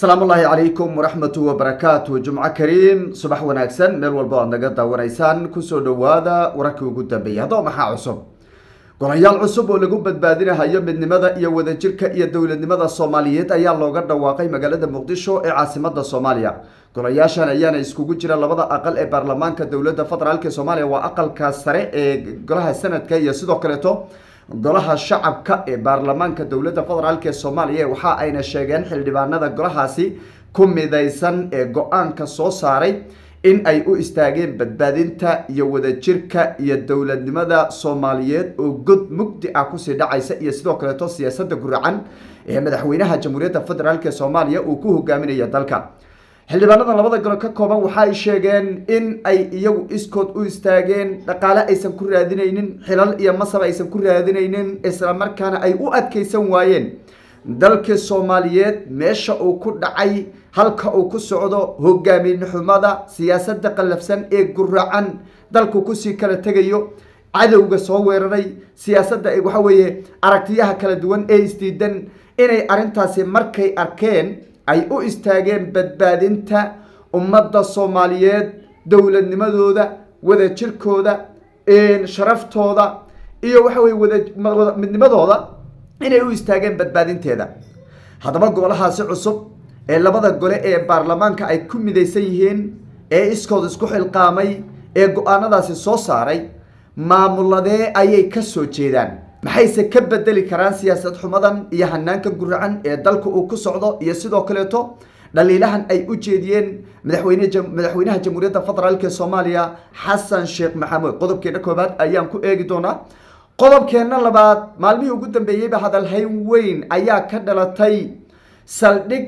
Asalaamu ullaahi calaykum waraxmatu wabarakaatu. Jumco kariim, subax wanaagsan, meel walba aad naga daawanaysaan, kusoo dhowaada wararkii ugu dambeeyay. Haddaba maxaa cusub? Golayaal cusub oo lagu badbaadinahayo midnimada iyo wadajirka iyo dowladnimada Soomaaliyeed ayaa looga dhawaaqay magaalada Muqdisho ee caasimada Soomaaliya. Golayaashan ayaana iskugu jira labada aqal ee baarlamaanka dowladda federaalk ee Soomaaliya, waa aqalka sare ee golaha sanadka iyo sidoo kaleeto golaha shacabka ee baarlamaanka dowladda federaalk ee Soomaaliya. Waxa ayna sheegeen xildhibaanada golahaasi ku midaysan ee go-aanka soo saaray in ay u istaageen badbaadinta iyo wadajirka iyo dowladnimada Soomaaliyeed oo god mugdi ah kusii dhacaysa, iyo sidoo kaleeto siyaasadda guracan ee madaxweynaha Jamhuuriyadda Federaalk ee Soomaaliya uu ku hogaaminayo dalka. Xildhibaanadan labada golo ka kooban waxa ay sheegeen in ay iyagu iskood u istaageen, dhaqaale aysan ku raadinaynin, xilal iyo masab aysan ku raadinaynin, islamarkaana ay u adkeysan waayeen dalkii Soomaaliyeed meesha uu ku dhacay, halka uu ku socdo, hogaamin xumada, siyaasadda qallafsan ee guracan, dalku kusii kala tegayo, cadowga soo weeraray, siyaasadda waxa weeye aragtiyaha kala duwan ee isdiidan. Inay arrintaasi markay arkeen ay u istaageen badbaadinta ummadda Soomaaliyeed, dowladnimadooda, wadajirkooda, sharaftooda iyo waxa weye wada midnimadooda inay u istaageen badbaadinteeda. Haddaba golahaasi cusub ee labada gole ee baarlamaanka ay ku midaysan yihiin ee iskood isku xilqaamay ee go-aanadaasi soo saaray, maamuladee ayay ka soo jeedaan? Maxayse ka bedeli karaan siyaasad xumadan iyo hanaanka guracan ee dalka uu ku socdo, iyo sidoo kaleeto dhaliilahan ay u jeediyeen madaxweynaha Jamhuuriyadda Federaalk ee Soomaaliya, Xasan Sheekh Maxamuud? Qodobkeena koobaad ayaan ku eegi doonaa. Qodobkeenna labaad, maalmihii ugu dambeeyeyba hadalhayn weyn ayaa ka dhalatay saldhig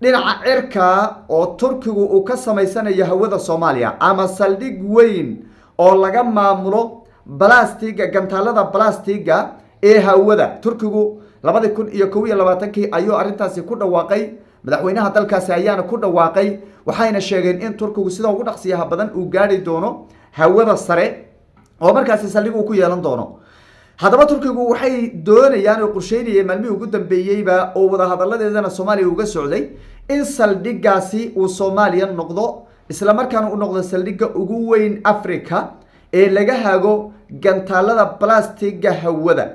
dhinaca cirka oo Turkigu uu ka samaysanayo hawada Soomaaliya, ama saldhig weyn oo laga maamulo balastiga, gantaalada balastiga ee hawada. Turkigu 2021-kii ayuu arrintaasi ku dhawaaqay, madaxweynaha dalkaasi ayaana ku dhawaaqay. Waxayna sheegeen in Turkigu sida ugu dhaqsiyaha badan uu gaari doono hawada sare oo markaasi saldhig uu ku yeelan doono. Haddaba Turkigu waxay doonayaan oo qorsheynayeen maalmihii ugu dambeeyeyba oo wadahadaladeedana Soomaaliya uga socday in saldhigaasi uu Soomaaliya noqdo, isla markaana uu noqdo saldhigga ugu weyn Africa ee laga hago gantaalada balastiga hawada.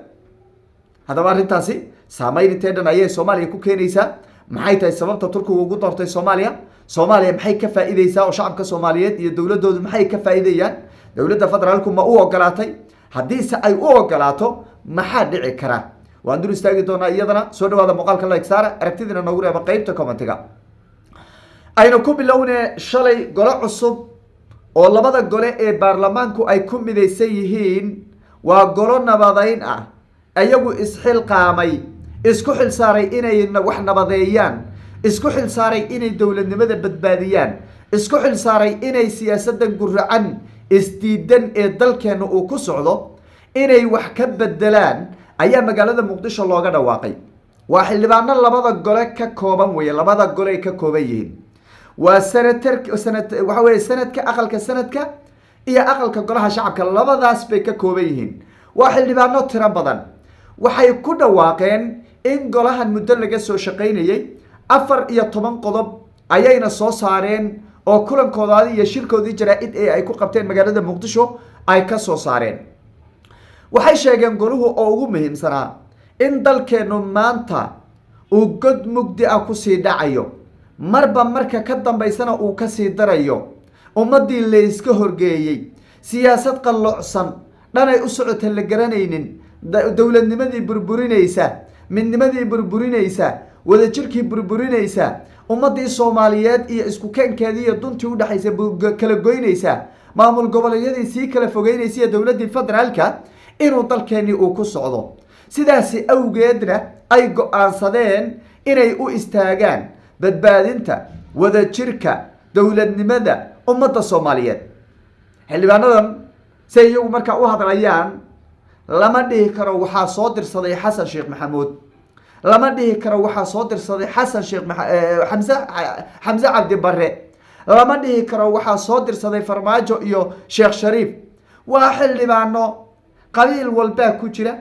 Haddaba arrintaasi saameyn intee dhan ayay Soomaaliya ku keenaysaa? Maxay tahay sababta Turkigu ugu doortay Soomaaliya? Soomaaliya maxay ka faa'iideysaa oo shacabka Soomaaliyeed iyo dowladoodu maxay ka faa'iidayaan? Dowladda federaalku ma u ogolaatay? Haddiise ay u ogolaato, maxaa dhici kara? Waan dul istaagi doonaa iyadana. Soo dhawaada, muuqaalka like saara, aragtidiina noogu reeba qeybta commentiga. Aynu ku bilowne, shalay gole cusub oo labada gole ee baarlamaanku ay ku midaysan yihiin, waa golo nabadeyn ah, iyagu isxilqaamay, isku xilsaaray inay wax nabadeeyaan, isku xilsaaray inay dowladnimada badbaadiyaan, isku xilsaaray inay siyaasaddan guracan isdiidan ee dalkeena uu ku socdo inay wax ka bedelaan, ayaa magaalada Muqdisho looga dhawaaqay. Waa xildhibaano labada gole ka kooban weye, labada gole ay ka kooban yihiin, waa senator, sanad waxa weye sanadka, aqalka sanadka iyo aqalka golaha shacabka, labadaas bay ka kooban yihiin. Waa xildhibaano tiro badan. Waxay ku dhawaaqeen in golahan muddo laga soo shaqaynayay, 14 qodob ayayna soo saareen oo kulankoodaadi iyo shirkoodii jaraa-id ee ay ku qabteen magaalada Muqdisho ay ka soo saareen. Waxay sheegeen goluhu oo ugu muhiimsanaa in dalkeennu maanta uu god mugdi ah kusii dhacayo, marba marka ka dambaysana uu kasii darayo, ummaddii layska horgeeyey, siyaasad qallocsan dhanay u socota la garanaynin, dowladnimadii burburinaysa, midnimadii burburinaysa, wadajirkii burburinaysa, ummaddii Soomaaliyeed iyo isku keenkeedii iyo duntii udhexaysa kala goynaysa, maamul goboleedyadii sii kala fogeynaysa iyo dowladdii federaalka, inuu dalkeenii uu ku socdo. Sidaasi awgeedna ay go-aansadeen inay u istaagaan badbaadinta wadajirka dowladnimada ummadda Soomaaliyeed. Xildhibaanadan say iyagu markaa u hadlayaan, lama dhihi karo waxaa soo dirsaday Xasan Sheekh Maxamuud, lama dhihi karo waxaa soo dirsaday Xasan Sheekh Xamse, Xamse Cabdi Bare, lama dhihi karo waxaa soo dirsaday Farmaajo iyo Sheekh Shariif. Waa xildhibaano qabiil walbaa ku jira,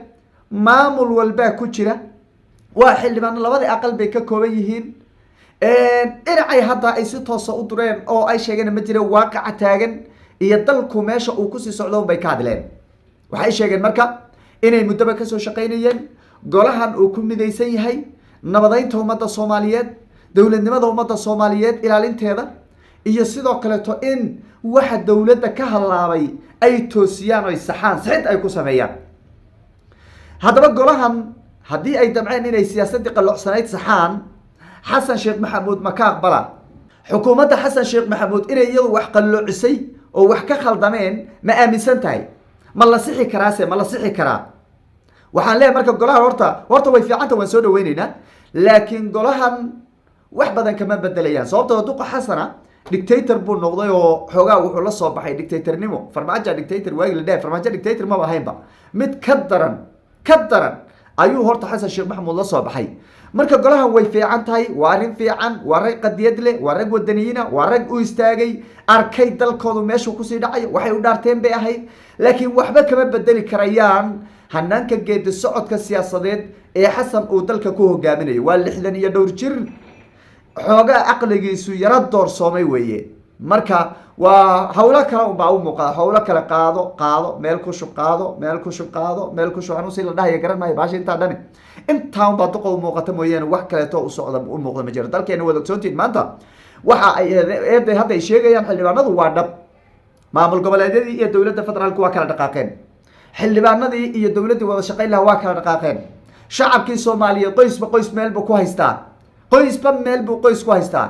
maamul walbaa ku jira. Waa xildhibaano labada aqal bay ka kooban yihiin. Dhinacay hadda ay si toosa u dureen oo ay sheegeen ma jira, waaqaca taagan iyo dalku meesha uu kusii socdo bay ka hadleen. Waxay sheegeen marka inay muddoba kasoo shaqaynayeen golahan uu ku midaysan yahay nabadeynta ummadda Soomaaliyeed, dowladnimada ummadda Soomaaliyeed ilaalinteeda, iyo sidoo kaleeto in waxa dowladda ka hallaabay ay toosiyaan, oy saxaan, sixid ay ku sameeyaan. Haddaba golahan haddii ay damceen inay siyaasaddii qallocsanayd saxaan, Xasan Sheekh Maxamuud ma ka aqbala? Xukuumadda Xasan Sheekh Maxamuud inay iyadu wax qalloocisay oo wax ka khaldameen ma aaminsan tahay? Ma la sixi karaase? Ma la sixi karaa? Waxaan leeyahay marka golahan horta way fiicanta, waan soo dhaweyneynaa, laakiin golahan wax badan kama bedelayaan, sababtoo duqa Xasana dictator buu noqday oo xoogaa wuxuu la soo baxay dictatornimo. Farmaajo dictator waagi la dhahay, Farmaajo dictator maba ahaynba, mid ka daran, ka daran ayuu horta Xasan Sheekh Maxamuud la soo baxay. Marka golahan way fiican tahay, waa arrin fiican, waa rag qadiyad leh, waa rag wadaniyiina, waa rag u istaagay, arkay dalkoodu meeshuu kusii dhacayo, waxay u dhaarteen bay ahayd, laakiin waxba kama bedeli karayaan hanaanka geedi socodka siyaasadeed ee Xasan uu dalka ku hogaaminayo. Waa 60 iyo dhowr jir, xoogaa caqligiisu yaro doorsoomay weeye. Marka waa hawlo kale unbaa u muuqda, hawlo kale. Qaado, qaado, meel ku shub, qaado, meel ku shub, qaado, meel ku shub, anuu si la dhahaya garan maayo. Baasha intaa dhani intaa unbaa duqa u muuqata mooyaane, wax kaleeto u socda u muuqda ma jiro. Dalkeena waad ogsoontihin maanta waxa ay eeday hadda ay sheegayaan xildhibaanadu waa dhab. Maamul goboleedyadii iyo dowladda federaalku waa kala dhaqaaqeen, xildhibaanadii iyo dowladdii wada shaqayn lahaa waa kala dhaqaaqeen, shacabkii Soomaaliyeed qoysba qoys meel buu ku haystaa, qoysba meel buu qoys ku haystaa.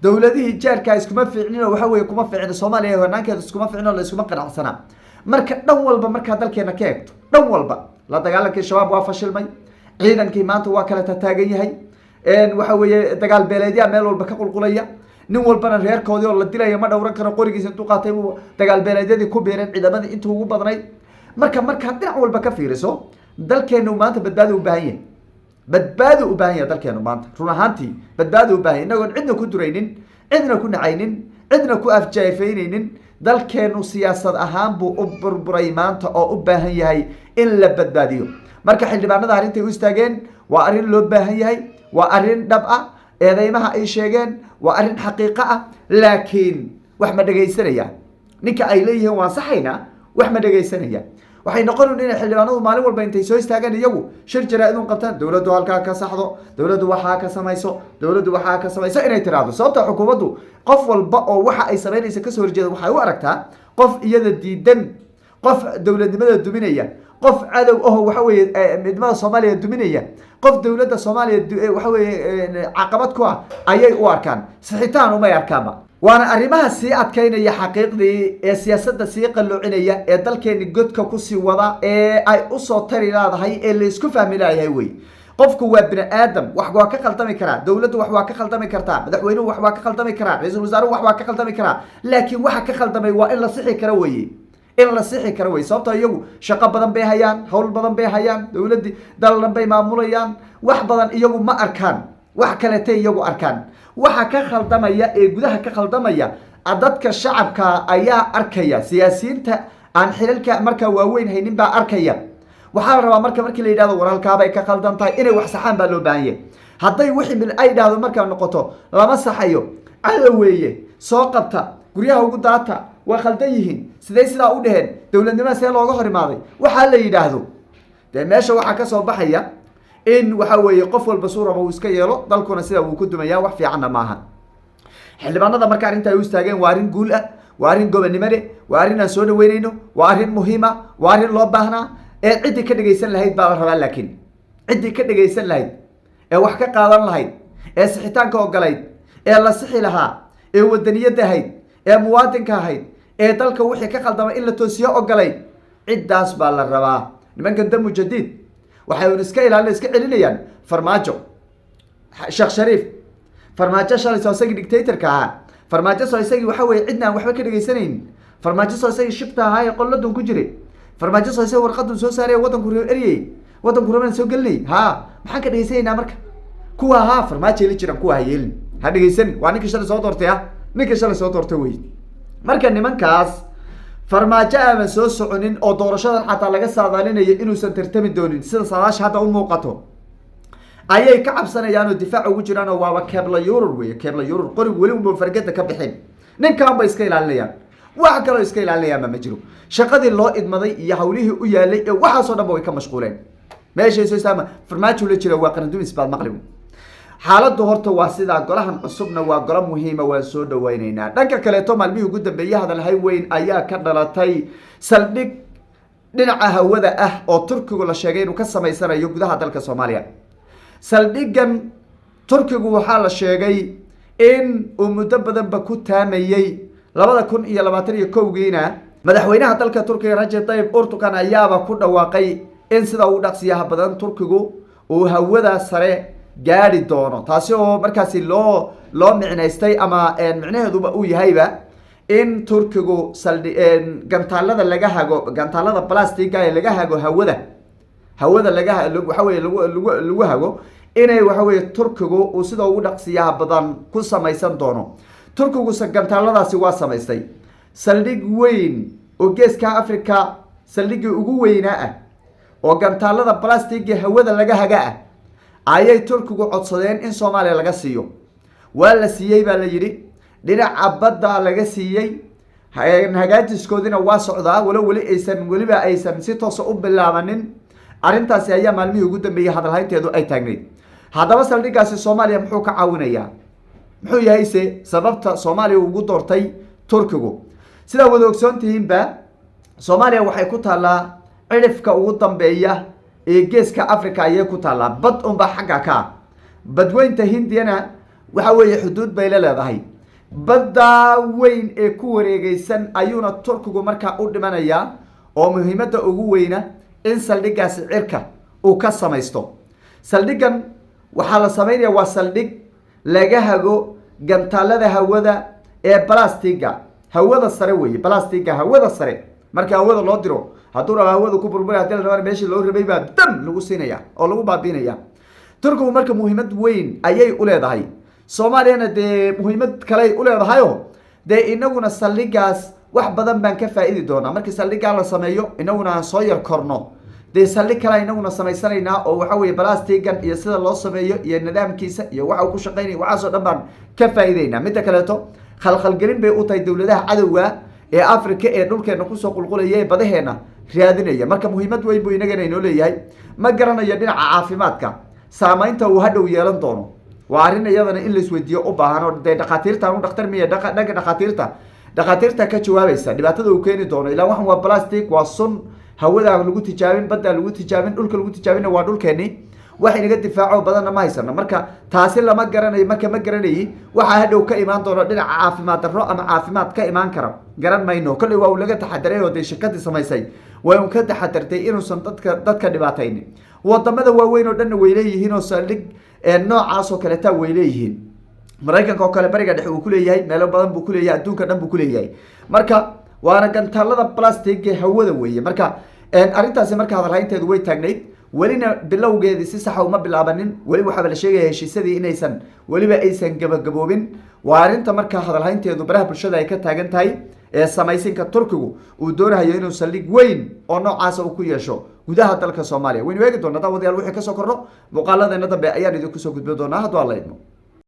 Dowladihii jaarkaa iskuma fiicnin oo waxa weye kuma fiicno Soomaaliya hanaankeeda, iskuma fiicno, la iskuma qanacsana. Marka dhan walba markaa dalkeena ka eegto, dhan walba la dagaalankii Shabaab waa fashilmay, ciidankii maanta waa kala tataagan yahay, waxa weeye dagaal beeleedyaa meel walba ka qulqulaya, nin walbana reerkoodii oo la dilaya ma dhowran karo, qorigiisa intuu qaatay buu dagaal beeleedyadii ku biireen ciidamadii intuu ugu badnayd. Marka markaad dhinac walba ka fiiriso, dalkeenu maanta badbaado u baahan yahay, badbaado u baahan yahay dalkeenu maanta, run ahaantii badbaado u baahan yahay, inagoon cidna ku duraynin, cidna ku nacaynin, cidna ku afjaafeyneynin. Dalkeenu siyaasad ahaan buu u burburay maanta oo u baahan yahay in la badbaadiyo. Marka xildhibaanada arrintay u istaageen waa arrin loo baahan yahay, waa arrin dhab ah, eedeymaha ay sheegeen waa arrin xaqiiqo ah, laakiin wax ma dhegaysanaya ninka ay leeyihiin waan saxaynaa? Wax ma dhegaysanaya? Waxay noqonun inay xildhibaanadu maalin walba intay soo istaagaan iyagu shir jaraa-idun qabtaan, dowladdu halkaa ka saxdo, dowladdu waxaa ka samayso, dowladdu waxaa ka samayso inay tiraahdo. Sababta xukuumaddu qof walba oo waxa ay samaynaysa kasoo horjeeda waxay u aragtaa qof iyada diidan, qof dowladnimada duminaya, qof cadow aho waxa weeye midnimada Soomaaliya duminaya, qof dowladda Soomaaliya waxa weeye caqabad ku ah ayay u arkaan, sixitaan umay arkaanba. Waana arrimaha sii adkaynaya xaqiiqdii ee siyaasadda sii qalloocinaya ee dalkeeni godka kusii wada ee ay usoo tari leedahay ee laysku fahmi laayahay wey. Qofku waa bini aadam, wax waa ka khaldami karaa, dowladdu wax waa ka khaldami kartaa, madaxweynuhu wax waa ka khaldami karaa, ra-iisul wasaaruhu wax waa ka khaldami karaa, laakiin waxa ka khaldamay waa in la sixi karo weye, in la sixi karo wey. Sababto iyagu shaqo badan bay hayaan, hawl badan bay hayaan, dowladdii daldan bay maamulayaan, wax badan iyagu ma arkaan, wax kaletay iyagu arkaan. Waxa ka khaldamaya ee gudaha ka khaldamaya dadka shacabka ayaa arkaya, siyaasiyiinta aan xilalka markaa waaweyn haynin baa arkaya. Waxaa la rabaa marka markii la yidhahdo war halkaabay ka khaldan tahay, inay wax saxaan baa loo baahan yahay. Hadday wixii mid ay dhahdo markaa noqoto lama saxayo, cadow weeye, soo qabta, guryaha ugu daata, waa khaldan yihiin, sidee sidaa u dheheen, dowladnimada see looga hor imaaday, waxaa la yidhaahdo, dee meesha waxaa kasoo baxaya in waxa weeye qof walba suuraba uu iska yeelo, dalkuna sidaa wuu ku dumaya, wax fiicanna maaha. Xildhibaanada marka arrinta ay u istaageen waa arrin guul ah, waa arrin gobonnimade, waa arrin aan soo dhaweyneyno, waa arrin muhiima, waa arrin loo baahnaa ee ciddii ka dhegaysan lahayd baa la rabaa. Laakiin ciddii ka dhegaysan lahayd ee wax ka qaadan lahayd ee sixitaanka ogolayd ee la sixi lahaa ee wadaniyadda ahayd ee muwaadinka ahayd ee dalka wixii ka khaldamay in la toosiyo ogolayd, ciddaas baa la rabaa. Nimankan Damu Jadiid waxay un iska ilaalin, iska celinayaan Farmaajo, Sheekh Shariif. Farmaajo shalay soo isagii dictatorka ahaa, Farmaajo soo isagii waxa weye cidna aan waxba ka dhegaysanaynin, Farmaajo soo isagii shibta ahaa ee qolladun ku jiray, Farmaajo soo isagii warqadun soo saaray waddanku reer eryay, waddanku rabaan soo gelinay. Ha, maxaan ka dhegaysanaynaa marka? Kuwa haa Farmaajo la jiraan, kuwa ha yeelin, ha dhegaysanin, waa ninkii shalay soo doortay, ah, ninkii shalay soo doortay wey. Marka nimankaas Farmaajo aaman soo soconin oo doorashadan xataa laga saadaalinayo inuusan tartami doonin sida saadaasha hadda u muuqato. Ayay ka cabsanayaan oo difaac ugu jiraan, oo waaba keebla yurur wey, keebla yurur, qorigu weli unba fargada ka bixin. Ninkan bay iska ilaalinayaan, wax kaloo iska ilaalinayaanba ma jiro. Shaqadii loo idmaday iyo hawlihii u yaalay ee waxaasoo dhan ba way ka mashquuleen. Meeshay soo istaama Farmaajo la jira, waa qarandumis baad maqli. Xaaladdu horta waa sidaa. Golahan cusubna waa golo muhiima, waan soo dhawaynaynaa. Dhanka kaleeto, maalmihii ugu dambeeyey hadalhay weyn ayaa ka dhalatay saldhig dhinaca hawada ah oo Turkigu la sheegay inuu ka samaysanayo gudaha dalka Soomaaliya. Saldhigan Turkigu waxaa la sheegay in uu muddo badanba ku taamayey. 2021-kiina madaxweynaha dalka Turkiga, Rajab Tayyib Erdogan, ayaaba ku dhawaaqay in sida ugu dhaqsiyaha badan Turkigu uu hawada sare gaadhi doono, taasi oo markaasi loo micnaystay ama micnaheeduba uu yahayba in Turkigu saldhi gantaalada laga hago, gantaalada balastiga ee laga hago hawada, hawada laga waxa weye lagu hago, inay waxa weye Turkigu uu sida ugu dhaqsiyaha badan ku samaysan doono. Turkigu gantaaladaasi waa samaystay. Saldhig weyn oo geeska Africa saldhiggii ugu weynaa ah oo gantaalada balastiga hawada laga haga ah ayay Turkigu codsadeen in Soomaaliya laga siiyo. Waa la siiyey baa la yidhi, dhinaca badda laga siiyey. Hagaajiskoodina waa socdaa, walo weli aysan weliba aysan si toosa u bilaabanin. Arrintaasi ayaa maalmihii ugu dambeeyey hadalhaynteedu ay taagnayd. Haddaba saldhiggaasi Soomaaliya muxuu ka caawinayaa? Muxuu yahay se sababta Soomaaliya ugu doortay Turkigu? Sidaa wada ogsoon tihiinba, Soomaaliya waxay ku taallaa cidhifka ugu dambeeya ee geeska Africa ayay ku taallaa. Bad unbaa xagga ka ah, Badweynta Hindiyana waxa weeye xuduud bay la leedahay. Baddaa weyn ee ku wareegeysan ayuuna Turkigu markaa u dhimanayaa, oo muhiimadda ugu weyna in saldhiggaasi cirka uu ka samaysto. Saldhiggan waxaa la samaynaya waa saldhig laga hago gantaalada hawada ee balastiga hawada sare weeye. Balastiga hawada sare marka hawada loo diro, hadduu rabo hawada ku burbura, hadii la rabana meeshii loo rabay baa dam lagu siinaya oo lagu baabiinaya. Turkigu marka muhiimad weyn ayay u leedahay. Soomaaliyana dee muhiimad kaley u leedahayo. Dee inaguna saldhigaas wax badan baan ka faaidi doonaa. Markii saldhigaa la sameeyo, inaguna aan soo yar korno, dee saldhig kale inaguna samaysanaynaa oo waxa weye balastigan iyo sida loo sameeyo iyo nidaamkiisa iyo waxa uu ku shaqeynaya, waxaasoo dhan baan ka faa'ideynaa. Midda kaleeto, khalkhalgelin bay u tahay dowladaha cadowga ee Africa ee dhulkeena kusoo qulqulaya ee badaheena raadinaya. Marka muhiimad weyn buu inagana inoo leeyahay. Ma garanayo dhinaca caafimaadka saamaynta uu hadhow yeelan doono. Waa arrin iyadana in laisweydiiyo u baahan, oo dee dhakhaatiirta anu dhaktar miya, dhanka dhakhaatiirta ka jawaabaysa dhibaatada uu keeni doono. Ilaa waxan waa plastic, waa sun hawada lagu tijaabin, badda lagu tijaabin, dhulka lagu tijaabinna, waa dhulkeeni. Wax inaga difaaco badanna ma haysano. Marka taasi lama garanayo. Marka ma garanayi waxaa hadhow ka imaan doono dhinaca caafimaad darro ama caafimaad ka imaan kara, garan mayno. Kolley waa uu laga taxadaray oo dee shirkadii samaysay way un ka taxadartay inuusan dadka dhibaataynin. Wadamada waaweyn oo dhanna way leeyihiin oo saldhig noocaas oo kaleeta way leeyihiin. Maraykanka oo kale Bariga Dhexe uu kuleeyahay, meelo badan buu kuleeyahay, adduunka dhan buu kuleeyahay. Marka waana gantaalada plastic hawada weeye. Marka arrintaasi marka hadalhaynteedu way taagnayd, welina bilowgeedii si saxa uma bilaabanin. Weli waxaaba la sheegaya heshiisyadii inaysan weliba aysan gabagaboobin. Waa arrinta marka hadalhaynteedu baraha bulshada ay ka taagan tahay ee samaysinka Turkigu uu doonahayo inuu saldhig weyn oo noocaasa uu ku yeesho gudaha dalka Soomaaliya. Waynu eegi doonaa, daawadayaal. Wixii kasoo kordho muuqaaladeena dambe ayaan idinku soo gudbin doonaa, hadduu Alla idmo.